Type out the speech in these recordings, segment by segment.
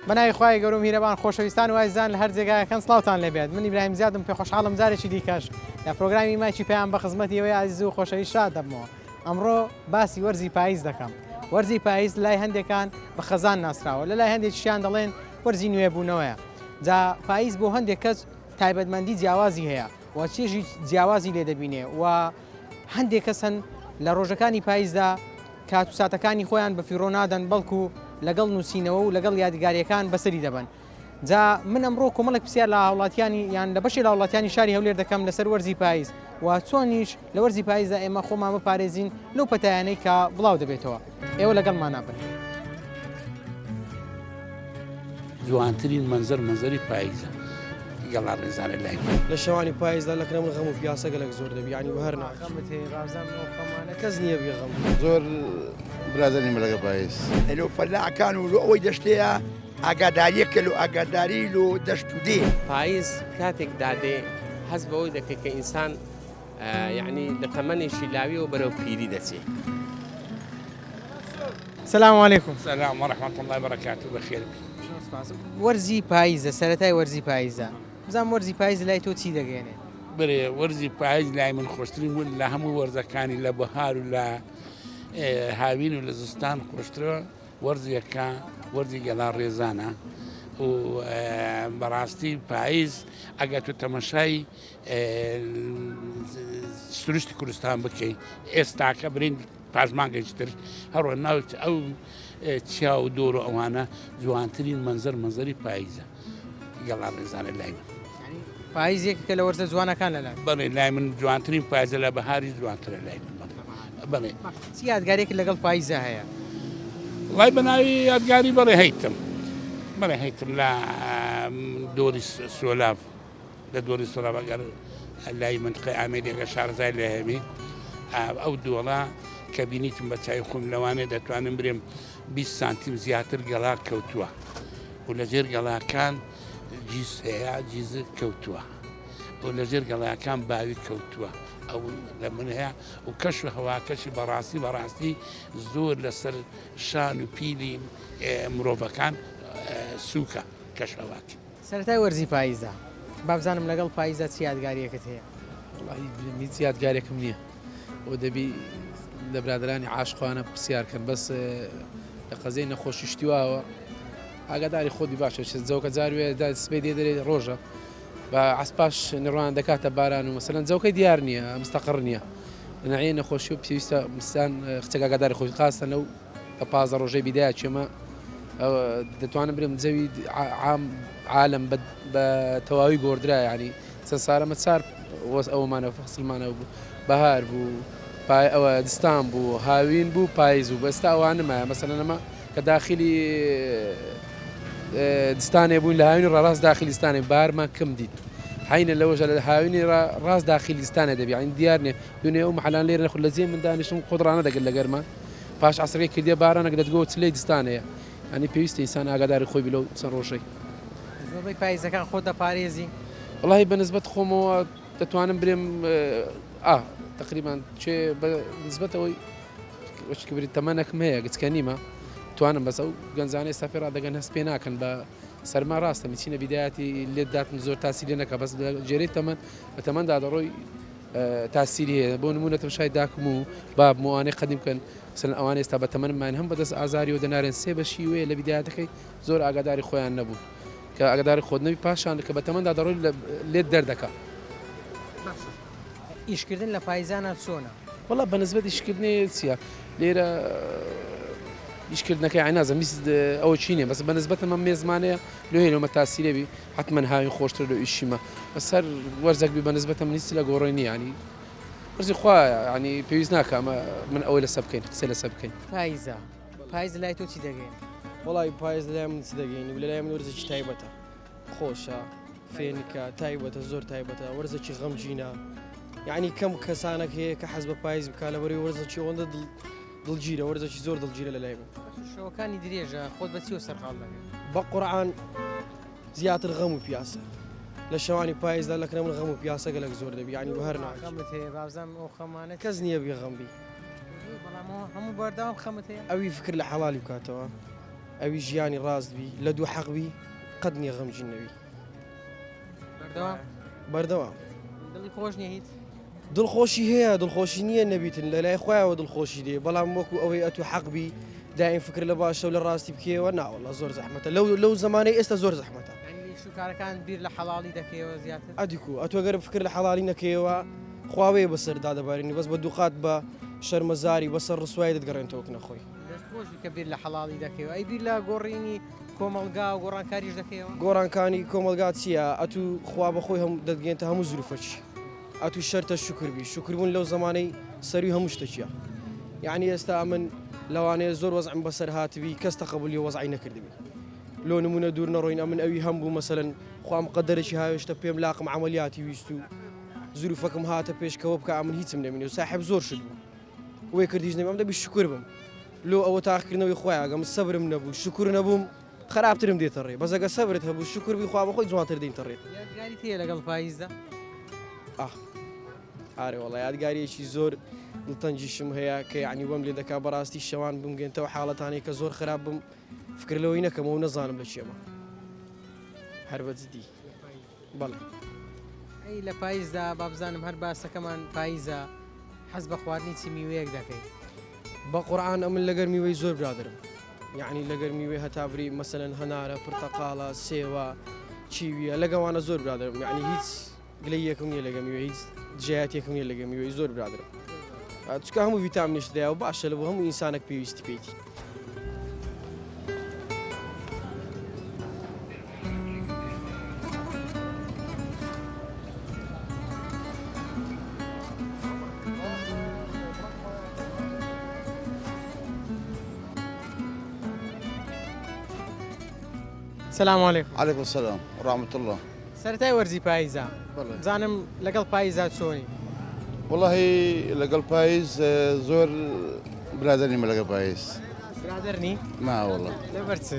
بەناوی خوای گەورە و میهرەبان خۆشەویستان و ئازیزان لە هەر جێگایەکەن سڵاوتان لێبێت من ئیبراهیم زیادم پێ خۆشحاڵم جارێکی دیکەش لە پرۆگرامی مایکی پەیام بە خزمەتی ئێوەی ئازیز و خۆشەویست شاد دەبمەوە ئەمڕۆ باسی وەرزی پاییز دەکەم وەرزی پاییز لای هەندێکان بە خەزان ناسراوە لە لای هەندێکیشیان دەڵێن وەرزی نوێبوونەوەیە جا پاییز بۆ هەندێک کەس تایبەتمەندی جیاوازی هەیە و چێژی جیاوازی لێ دەبینێ و هەندێک کەس هەن لە ڕۆژەکانی پاییزدا کات و ساتەکانی خۆیان بە فیڕۆ نادەن بەڵکو لەگەڵ نووسینەوە و لەگەڵ یادگاریەکان بەسەری دەبەن. جا من ئەمڕۆ کۆمەڵێک پرسیار لە هاوڵاتیانی یان لە بەشێ لە هاوڵاتیانی شاری هەولێر دەکەم لەسەر وەرزی پاییز و چۆنیش لە وەرزی پاییزدا ئێمە خۆمان بپارێزین لەو پەتایانەی کە بڵاو دەبێتەوە. ئێوە لەگەڵمانا بن. جوانترین مەنزەر مەنزەری پاییزە گەڵا ڕێزانە لای من. لە شەوانی پاییزدا لە کنە من غەم و پیاسە گەلەک زۆر دەبی یانی بە هەر ناوێک. خەمت هەیە بابزانم ئەو خەمانە کەس نییە بێ غەم. زۆر برادەریم لەگە پاییز. لۆ فەلاحەکان و لۆ ئەوەی دەشتەیە ئاگاداریەکە لۆ ئاگاداری لۆ دەشت و دێ. پاییز کاتێک دادێ هەست بەوەی دەکەی کە ئینسان یەعنی لە تەمەنێکی لاویەوە بەرەو پیری دەچێ. سلام علیکم. سلام و رحمة اللە برکاته بەخێر بی. سپاس. وەرزی پاییزە سەرەتای وەرزی پاییزە بزانم وەرزی پاییز لای تۆ چی دەگەیەنێ؟ بەرێ وەرزی پاییز لای من خۆشترین وەرز لە هەموو وەرزەکانی لە بەهار و لە هاوین و لە زستان خۆشترە وەرزێکە وەرزی گەلا ڕێزانە و بەڕاستی پاییز ئەگەر تۆ تەمەشای سروشتی کوردستان بکەی ئێستاکە برین پاش مانگێکی تر هەڕۆ ناو ئەو چیا و دۆر و ئەوانە جوانترین مەنزەر مەنزەری پاییزە گەڵا ڕێزانە لای من پاییز یەکێکە لە وەرزە جوانەکان لە لای بەڵێ لای من جوانترین پایزە لە بەهاری جوانترە لای من بەڵێ چی یادگارێک لەگەڵ پاییزە هەیە؟ وڵای بە ناوی یادگاری بەڵێ هەیتم بەڵێ هەیتم لە دۆری سۆلاڤ لە دۆڵی سۆراب ئەگەر لای منتقەی ئامێدیەکە شارەزای لێ هەبی ئەو دۆڵە کە بینیتم بە چای خۆم لەوانەیە دەتوانم برێم 20 سانتیم زیاتر گەڵا کەوتووە و لە ژێر گەڵاکان جیز هەیە جیزت کەوتووە و لە ژێر گەڵاکان باوی کەوتووە ئەو لە من هەیە و کەش و هەواکەشی بەڕاستی بەڕاستی زۆر لەسەر شان و پیلی مرۆڤەکان سووکە کەش هەواکە. سەرەتای وەرزی پاییزە با بزانم لەگەڵ پاییزا چ یادگاریەکت هەیە؟ وەڵاهی بریم هیچ یادگارێکم نییە ئەوە دەبی لە برادرانی عاشقانە پرسیار کەن بەس لە قەزیەی نەخۆشی شتی واوە ئاگاداری خۆت بی باشە چ جەوکە جار وێ دا سبەی دێ دەرێ ڕۆژە بە عەسپاش نڕوان دەکاتە باران و مەسەلەن جەوکەی دیار نییە مستەقڕ نییە نەعیە نەخۆشی و پێویستە مسان خچەک ئاگاداری خۆی خاستە لەو لە 15 ڕۆژەی بیدایە چێمە دەتوانم برێم جەوی عام عالم بە تەواوی گۆڕدرا یعنی چەند سارەمە چار وەس ئەومانە فەسڵمانە بوو بەهار بوو پای ئەوە دستان بوو هاوین بوو پایز و بەستا ئەوانمایە مەسەلەن ئەمە کە داخلی دستانێ بووین لە هاوینی ڕاست داخلی ستانێ بارمان کەم دیت حینە لەوەژە لە هاوینی ڕاست داخلی ستانێ دەبی عین دیار نیە دوێنێ ئەو محلان لێرە خود لە جێ من دانیشتم خۆت ڕانە دەگرت لە گەرما پاش عەسرەکەی کردیە بارانەک دەتگۆ چلەی دستانەیە یانی پێویستە ئینسان ئاگاداری خۆی بی لەو چەند ڕۆژەی. زۆربەی پایزەکان خۆت دەپارێزی؟ وەڵاهی بە نسبەت خۆمەوە دەتوانم برێم ئا تقریبان چێ بە نسبەت ئەوەی وەچ کبری تەمەنەکم هەیە گچکە نیمە توانم بەس ئەو گەنجانە ئێستا پێ ڕادەگەن هەست پێ ناکەن بە سەرما ڕاستە میچینە بیدایەتی لێت داتن زۆر تاسی لێ نەکە بەس لە جێرەی تەمەن بە تەمەندا دەڕۆی تاسیری هەیە بۆ نمونە تەمشای داکم و بابم و ئەوانەی قەدیم بکەن مەسەلەن ئەوانە ئێستا بە تەمەنمان هەم بەدەست ئازاریەوە دەنارێن سێ بەشی وەیە لە بیدایەتەکەی زۆر ئاگاداری خۆیان نەبوون کە ئاگاداری خۆت نەبی پاشان کە بە تەمەندا دەڕۆی لێت دەردەکا. باشە ئیشکردن لە پایزانا چۆنە؟ وەڵا بە نسبەت ئیشکردنی چییە لێرە ئیشکردنەکەی عینازە میس ئەوە چی نییە بەس بە نسبەتەمە مێزمانەیە لۆ هەیە لۆمە تاسیرەبی حەتمەن هاوین خۆشترە لۆ ئیشیمە بەس هەر وەرزەک بی بە نسبەتە من هیچ لە گۆڕێ نییە ینی وەرزی خوایە ینی پێویست ناکە ئەمە من ئەوەی لەسەر بکەین قسەی لەسەر بکەین. پایزە پایز لای تۆ چی دەگەیەنێ؟ وەڵی پایز لای من چ دەگەینی و لەلای من وەرزێکی تایبەتە خۆشە فێنکە تایبەتە زۆر تایبەتە وەرزێکی غەمگینە یعنی کەم کەسانێک هەیە کە حەز بە پایز بکە لەبەری وەرزێکی ئەوەندە دڵ دڵگیرە وەرزێکی زۆر دڵگیرە لە لای من. شەوەکانی درێژە خۆت بە چیەوە سەرقاڵ دەکەی؟ بە قورعان زیاتر غەم و پیاسە لە شەوانی پایزدا لە کنە من غەم و پیاسە گەلەک زۆر دەبی یعنی بە هەر ناوێک. خەمت هەیە بابزانم ئەو خەمانە کەس نییە بێ غەم بی. بەڵام ئەوە هەموو بەردەوام خەمت هەیە؟ ئەوی فکر لە حەڵالی بکاتەوە. ئەوی ژیانی ڕاست بی لە دوو حەق بی قەت نییە غەمگین نەبی. بەردەوام؟ بەردەوام. دڵی خۆش نییە هیچ؟ دڵخۆشی هەیە دڵخۆشی نییە نەبیتن لە لای خۆیەوە دڵخۆشی دێ بەڵام وەکو ئەوەی ئەتو حەق بی دایم فکر لە باشە و لە ڕاستی بکەیەوە ناوەڵا زۆر زەحمەتە لەو لەو زمانەی ئێستا زۆر زەحمەتە. یانی شوکارەکان بیر لە حەڵاڵی دەکەیەوە زیاتر؟ ئەدیکو ئەتۆ گەر فکر لە حەڵاڵی نەکەیەوە خواوەیە بەسەر دادەبارینی بەس بە دووقات بە شەرمەزاری بەسەر ڕسوایی دەتگەڕێنتەوە کنە خۆی. دەست خۆش بی کە بیر لە حەڵاڵی دەکەیەوە ئەی بیر لە گۆڕینی کۆمەڵگا و گۆڕانکاریش دەکەیەوە؟ گۆڕانکانی کۆمەڵگا چییە ئەتوو خوا بە خۆی هەموو دەتگەیەنتە هەموو زروفەکی ئەتوو شەرتە شوکر بی شوکر بوون لەو زەمانەی سەروی هەموو شتەکیە یعنی ئێستا ئەمن لەوانەیە زۆر وەزعم بەسەر هاتبی کەس تەقەبولی وەزعی نەکردبی لۆ نمونە دوور نەڕۆین ئەمن ئەوی هەم بوو مەسەلەن خوا مقەدەرێکی هاوێشتە پێم لاقم عەمەلیاتی ویست و زروفەکم هاتە پێش کەوە بکە ئەمن هیچم نەمینی و ساحێب زۆر شت بوو وەی کرد هیچ نەبی ئەم دەبی شوکر بم لۆ ئەوە تاقیکردنەوەی خوایە ئەگەم سەبرم نەبوو شوکر نەبووم خراپترم دێتە ڕێ بەس ئەگە سەبرت هەبوو شوکر بی خوا بەخۆی جوانتر دێنتە ڕێت. یادگاریت هەیە لەگەڵ پاییزدا؟ ئاه ئارێ وەڵا یادگاریەکی زۆر دڵتەنگیشم هەیە کە یعنی وەم لێ دەکا بەڕاستی شەوان بمگەنتەوە حاڵەتانەی کە زۆر خراپ بم فکر لەوەی نەکەمەوە و نەزانم لە کێمە هەر بە جدی بەڵێ. ئەی لە پاییزدا با بزانم هەر باسەکەمان پاییزە حەز بە خواردنی چ میوەیەک دەکەی؟ بە قورعان ئەمن لەگەر میوەی زۆر برادەرم یعنی لەگەر میوەی هەتا بری مەسەلەن هەنارە پرتەقاڵە سێوە چیویە لەگەوانە زۆر برادەرم یعنی هیچ گلەیەکم نییە لەگە میوە هیچ دژایەتێکم نییە لەگە میوەی زۆر برادەرم چونکە هەموو ڤیتامینیش دەیا و باشە لە بۆ هەموو ئینسانێک پێویستی پێیتی. سلام علیکم. علیکم السلام ورحمة الله. سەرەتای وەرزی پاییزە بزانم لەگەڵ پاییزا چۆنی؟ وەڵاهی لەگەڵ پاییز زۆر برادەر نیمە لەگەڵ پاییز. برادەر نی؟ نا وەڵا. لەبەر چ؟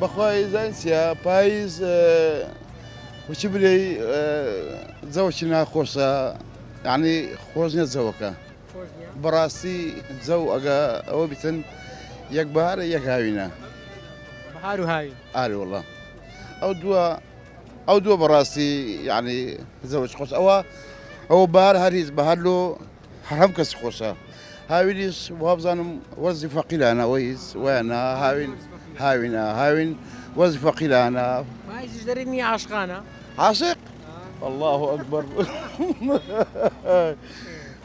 بەخوای زانین چیە پاییز وچی بلێی جەوەکی ناخۆشە یعنی خۆش نیە جەوەکە بەڕاستی جەو ئەگە ئەوە بیتن یەک بەهارە یەک هاوینە. بەهار و هاوین. ئاری وەڵا ئەو دووە ئەو دووە بەڕاستی یعنی زەوج خۆش ئەوە ئەوە بار هەر هیچ بە هەر لۆ هەر کەس خۆشە هاوینیش وابزانم وەرزی فەقیرانە ئەوە هیچ وایە هاوین هاوینە هاوین وەرزی فەقیرانە پاییزیش دەرێ نییە عاشقانە عاشق الله أكبر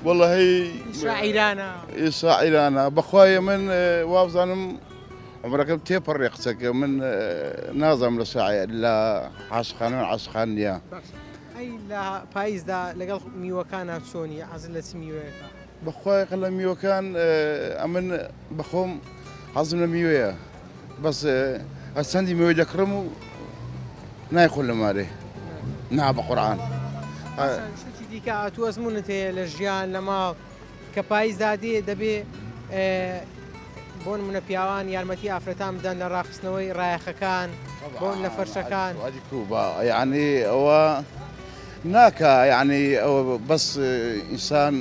والله شاعیرانە شاعیرانە بەخوایە من وابزانم عومرەکەم تێپەڕێ قسەکە من نازانم لە شاعیر لە عاشقانە و عاشقان نییە. باشە ئەی لە پاییزدا لەگەڵ میوەکانا چۆنی حەزت لە چ میوەیەکە؟ بەخوای قە لە میوەکان ئەمن بەخۆم حەزم لە میوەیە بەس هەرچەندی میوەی دەکڕم و نایخۆم لە مارێ نا بە قورعان. شتێکی دیکە ئەتوو ئەزموونت هەیە لە ژیان لە ماڵ کە پاییز دادێ دەبێ بۆ نمونە پیاوان یارمەتی ئافرەتان بدەن لە ڕاخستنەوەی ڕایەخەکان بۆ لە فەرشەکان. یعنی ئەوە ناکا یعنی ئەوە بەس ئینسان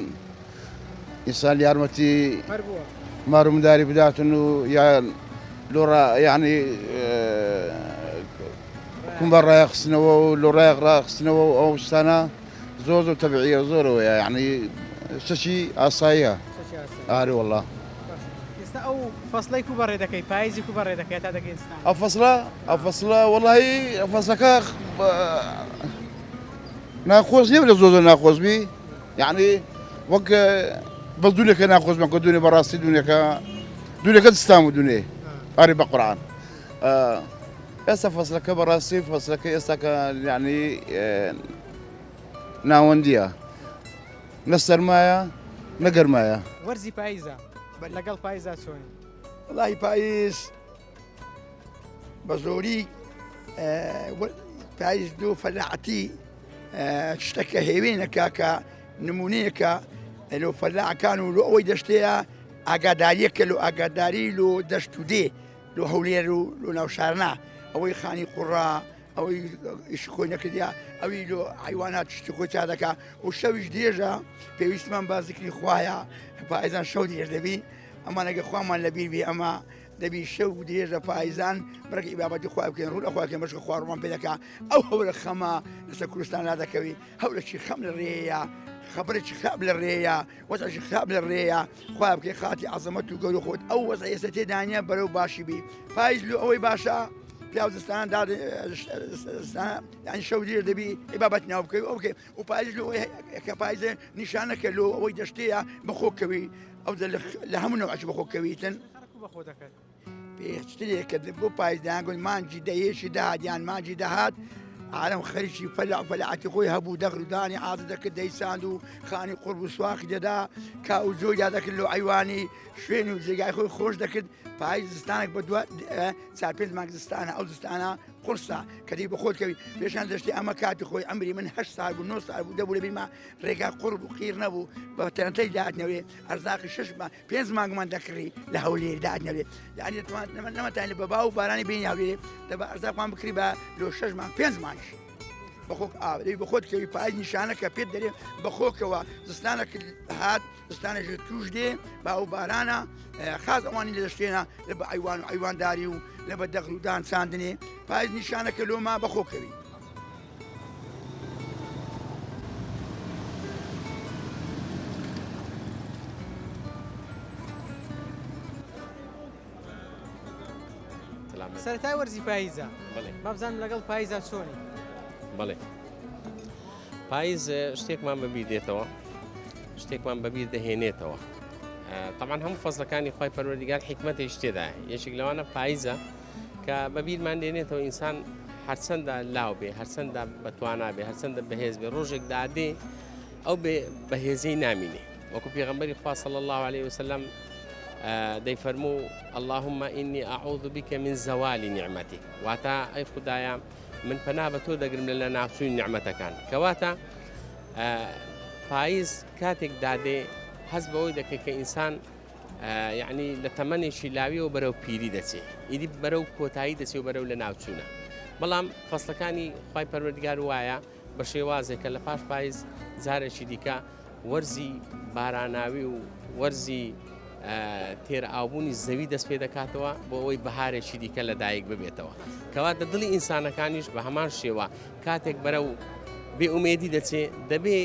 ئینسان یارمەتی مار و منداری بداتن و یان لۆڕا یعنی کومبە ڕایەخستنەوە و لۆ ڕایەخ ڕاخستنەوە و ئەو شتانە زۆر زۆر تەبیعیە زۆرەوەیە یعنی شتێکی ئاساییە ئاری والله ئێستا ئەو فەسڵەی کو بەڕێ دەکەی پاییزی کو بەڕێ دەکەی تا دەگەین ستان ئەو فەسڵە ئەو فەسڵە وەڵی فەسڵەکە ناخۆش نییە لە زۆر زۆر ناخۆش بی یعنی وەک بەس دوونێکە ناخۆش بم کە دوونێ بەڕاستی دوونێکە دوونێکە ستام و دوونێ ئاری بە قورعان ئێستا فەسلەکە بەڕاستی فەسلەکە ئێستاکە یعنی ناوەندیە نە سەرمایە نە گەرمایە. وەرزی پاییزە لەگەڵ پاییزا چۆنی؟ وەڵاهی پاییز بە زۆری پاییز دوو فەلاعەتی شتەکە هێوێنەکە کە نمونەیەکە لۆ فەلاعەکان و لۆ ئەوەی دەشتەیە ئاگاداریەکە لۆ ئاگاداری لۆ دەشت و دێ لۆ هەولێر و لۆ ناوشارنا ئەوەی خانی قوڕا ئەوەی ئیشی خۆی نەکردیا ئەوی لۆ حیوانات شتی خۆی چا دەکا و شەویش درێژە پێویستمان بە زیکری خوایە پایزان شەو درێژ دەبی ئەمانەگە خوامان لەبیر بی ئەمە. دەبی شەو درێژە پایزان بڕێک ئیبابەتی خوا بکەین ڕوو لە خوا بکەین بەشکە خوا ڕوومان پێ دەکا ئەو هەورە خەمە لەسەر کوردستان لا دەکەوی هەورەکی خەم لە ڕێیە خەبەرێکی خراپ لە ڕێیە وەزعێکی خراپ لە ڕێیە خوا بکەی خاتی عەزەمەت و گەورە خۆت ئەو وەزع ئێستا تێدا نییە بەرەو باشی بی پایز لۆ ئەوەی باشە پیاو زستان دا یعنی شەو درێژ دەبی ئیبابەت ناو بکەی ئەو بکەی و پایز لۆ کە پایزە نیشانەکە لۆ ئەوەی دەشتەیە بەخۆ کەوی ئەو لە هەموو نەوعەکی بەخۆ کەویتن بەخۆ دەکەن. پێشترێک کە بۆ پایز دەیانگوت مانگی دەیەکی دەهات یان مانگی دەهات عالم خەریکی فەلع و فەلعەتی خۆی هەبوو دەغر و دانی عادە دەکرد دەیساند و خانی قورب و سواقی دەدا کا و جۆی دادەکرد لۆ عیوانی شوێن و جێگای خۆی خۆش دەکرد پایز زستانێک بە دو چار پێنج مانگ زستانە ئەو زستانە قورسە کە دی بە خۆت کەوی پێشان دەشتی ئەمە کاتی خۆی ئەمری من هەشت سال بوو نۆ سال بوو دەبوو لە بیرما ڕێگا قوڕ بوو قیر نەبوو بە تەنتەی داهاتنەوەی ئەرزاقی شش ما پێنج مانگمان دەکڕی لە هەولێر داهاتنەوێ یعنی نەمەتانی بە باو و بارانی بینی هەولێر دەبا ئەرزاقمان بکری بە لۆ شش مانگ پێنج مانگش بەخۆک ئاوی بە خۆت کەوی پایز نیشانە کە پێت دەرێ بەخۆکەوە زستانە هات زستانە ژێ توش دێ با و بارانە خاز ئەوانی لە دەشتێنە لە بە ئەیوان و ئەیوانداری و لە بە دەغل و دان چاندنێ پایز نیشانەکە لۆما بەخۆ کەوی. سەرەتای وەرزی پاییزە با بزانم لەگەڵ پاییزا چۆنی؟ بەڵێ پاییز شتێکمان بەبیر دێتەوە شتێکمان بەبیر دەهێنێتەوە طبعا هەموو فەزلەکانی خی پەروەردیگار حکمتێک تێدا یەکێک لەوانە پاییزە کە بەبیرمان دێنێتەوە ئینسان هەرچەندە لاو بێ هەرچەندە بەتوانا بێ هەرچەندە بەهێز بێ ڕۆژێک دادێ ئەو بێ بەهێزی نامینێ وەکو پێغەمبەری خوا صلی الله عليه وسلم دەیفەرموو اللهم إني أعوذ بك من زوال نعمتك واتە ئەی خدایە من پەنا بە تۆ دەگرم لە لەناوچووی نیعمەتەکان کەواتە پاییز کاتێک دادێ هەست بەوەی دەکەی کە ئینسان یعنی لە تەمەنێکی لاویەوە بەرەو پیری دەچێ ئیدی بەرەو کۆتایی دەچێ و بەرەو لە ناوچوونە بەڵام فەسلەکانی خی پەروەردگار وایە بە شێوازێکە لە پاش پایز جارێکی دیکە وەرزی باراناوی و وەرزی تێرئاوبوونی زەوی دەست پێ دەکاتەوە بۆ ئەوەی بەهارێکی دیکە لەدایک ببێتەوە کەواتە دڵی ئینسانەکانیش بە هەمان شێوە کاتێک بەرەو بێ ئومێدی دەچێ دەبێ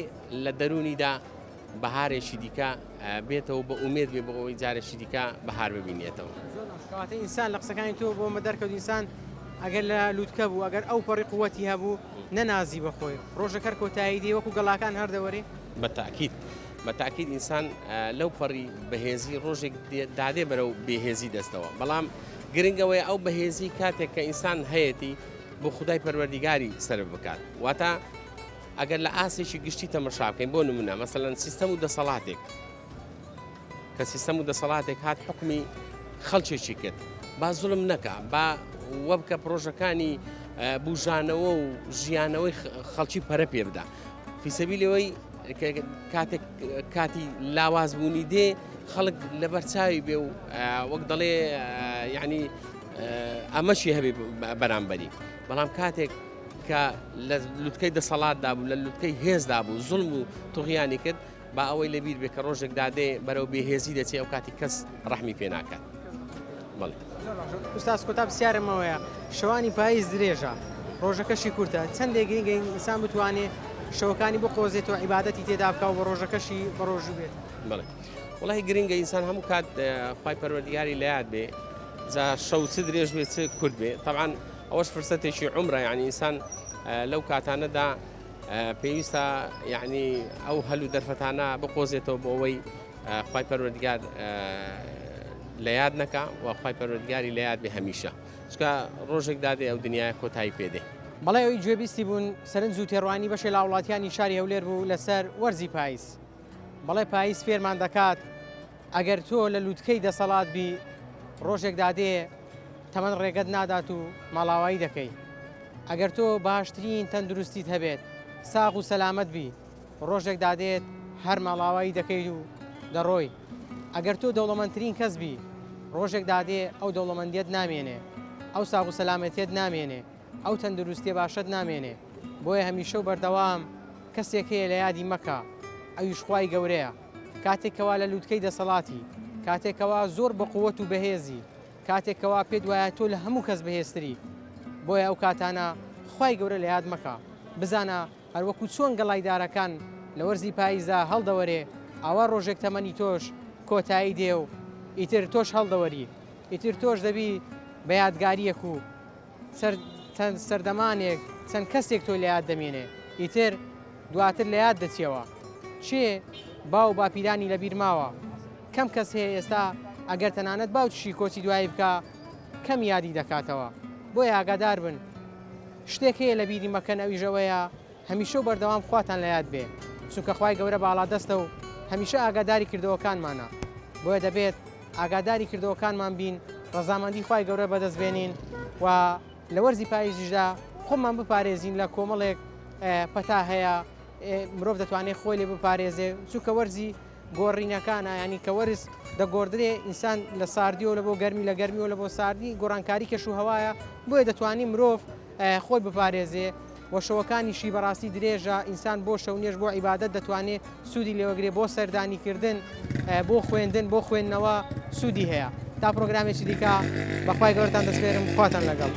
لە دەرونیدا بەهارێکی دیکە بێتەوە بە ئومێد بێ بۆ ئەوەی جارێکی دیکە بەهار ببینێتەوە. کەواتە ئینسان لە قسەکانی تۆ بۆمە دەرکەوت ئینسان ئەگەر لە لوتکە بوو ئەگەر ئەو پەڕی قوتی هەبوو نەنازی بەخۆی ڕۆژەک هەر کۆتایی دێ وەکو گەڵاکان هەر دەوەرێ. بە تاکید بە تاکید ئینسان لەو پەڕی بەهێزی ڕۆژێک دادێ بەرەو بێهێزی دەستەوە بەڵام گرنگ ئەوەیە ئەو بەهێزی کاتێک کە ئینسان هەیەتی بۆ خودای پەروەردیگاری سەرف بکات واتە ئەگەر لە ئاستێکی گشتی تەمەشا بکەین بۆ نمونە مەسەلەن سیستەم و دەسەڵاتێک کە سیستەم و دەسەڵاتێک هات حکومی خەڵکێکی کرد با زوڵم نەکا با وەبکە پرۆژەکانی بژانەوە و ژیانەوەی خەڵکی پەرە پێ بدا فیسەبیلەوەی کاتێک کاتی لاواز بوونی دێ خەڵک لەبەر چاوی بێ و وەک دەڵێ یعنی ئەمەشی هەبێ بەرامبەری بەڵام کاتێک کە لە لوتکەی دەسەڵاتدا بوو لە لوتکەی هێزدا بوو زوڵم و توغیانی کرد با ئەوەی لەبیر بێ کە ڕۆژێک دادێ بەرەو بێهێزی دەچێ ئەو کاتی کەس ڕەحمی پێ ناکات. بەڵێ. ئوستاز کۆتا پرسیارم ئەوەیە شەوانی پاییز درێژە ڕۆژەکەشی کورتە چەندێک گرنگە ئینسان بتوانێ شەوەکانی بقۆزێتەوە عیبادەتی تێدا بکا و بە ڕۆژەکەشی بە ڕۆژوو بێت؟ بەڵێ وەڵاهی گرنگە ئینسان هەموو کات خوای پەروەردگاری لە یاد بێ جا شەو چ درێژ بێ چ کورت بێ تەبعەن ئەوەش فرسەتێکی عومرە یعنی ئینسان لەو کاتانەدا پێویستە یعنی ئەو هەل و دەرفەتانە بقۆزێتەوە بۆ ئەوەی خوای پەروەردگار لە یاد نەکا و خوای پەروەردگاری لە یاد بێ هەمیشە چونکە ڕۆژێک دادێ ئەو دنیای کۆتایی پێدێ. بەڵێ ئەوی گوێبیستی بوون سەرنج و تێڕوانی بەشێ لە هاوڵاتیانی شاری هەولێر بوو لەسەر وەرزی پاییز. بەڵێ پاییز فێرمان دەکات ئەگەر تۆ لە لوتکەی دەسەڵات بی ڕۆژێک دادێ تەمەن ڕێگەت نادات و ماڵاوایی دەکەی. ئەگەر تۆ باشترین تەندروستیت هەبێت ساغ و سەلامەت بی ڕۆژێک دادێت هەر ماڵاوایی دەکەیت و دەڕۆی. ئەگەر تۆ دەوڵەمەندترین کەس بی ڕۆژێک دادێ ئەو دەوڵەمەندیەت نامێنێ، ئەو ساغ و سەلامەتیەت نامێنێ، ئەو تەندروستیە باشەت نامێنێ. بۆیە هەمیشە و بەردەوام کەسێک هەیە لە یادی مەکە ئەویش خوای گەورەیە. کاتێک کەوا لە لوتکەی دەسەڵاتی، کاتێک کەوا زۆر بەقوەت و بەهێزی، کاتێک کەوا پێت وایە تۆ لە هەموو کەس بەهێزتری بۆیە ئەو کاتانە خوای گەورە لە یاد مەکە بزانە هەروەکو چۆن گەڵای دارەکان لە وەرزی پاییزدا هەڵدەوەرێ ئاوا ڕۆژێک تەمەنی تۆش کۆتایی دێ و ئیتر تۆش هەڵدەوەری ئیتر تۆش دەبی بە یادگاریەک و چەند سەردەمانێک چەند کەسێک تۆی لە یاد دەمێنێ ئیتر دواتر لە یاد دەچیەوە کێ باو باپیرانی لە بیر ماوە کەم کەس هەیە ئێستا ئەگەر تەنانەت باوکیشی کۆچی دوایی بکا کەم یادی دەکاتەوە بۆیە ئاگادار بن شتێک هەیە لە بیری مەکەن ئەویش ئەوەیە هەمیشە و بەردەوام خواتان لە یاد بێ چونکە خوای گەورە باڵادەستە و هەمیشە ئاگاداری کردەوەکانمانە بۆیە دەبێت ئاگاداری کردەوەکانمان بین ڕەزامەندی خوای گەورە بەدەست بێنین و لە وەرزی پاییزیشدا خۆمان بپارێزین لە کۆمەڵێک پەتا هەیە مرۆڤ دەتوانێت خۆی لێ بپارێزێ چونکە وەرزی گۆڕینەکانە ینی کە وەرز دەگۆڕدرێ ئینسان لە ساردیەوە لە بۆ گەرمی لە گەرمیەوە لە بۆ ساردی گۆڕانکاری کەش و هەوایە بۆیە دەتوانی مرۆڤ خۆی بپارێزێ و شەوەکانیشی بەڕاستی درێژە ئینسان بۆ شەونێژ بۆ عیبادەت دەتوانێ سوودی لێوەگرێ بۆ سەردانیکردن بۆ خوێندن بۆ خوێندنەوە سوودی هەیە تا پرۆگرامێکی دیکە بەخوای گەورەتان دەسپێرم خواتان لەگەڵ.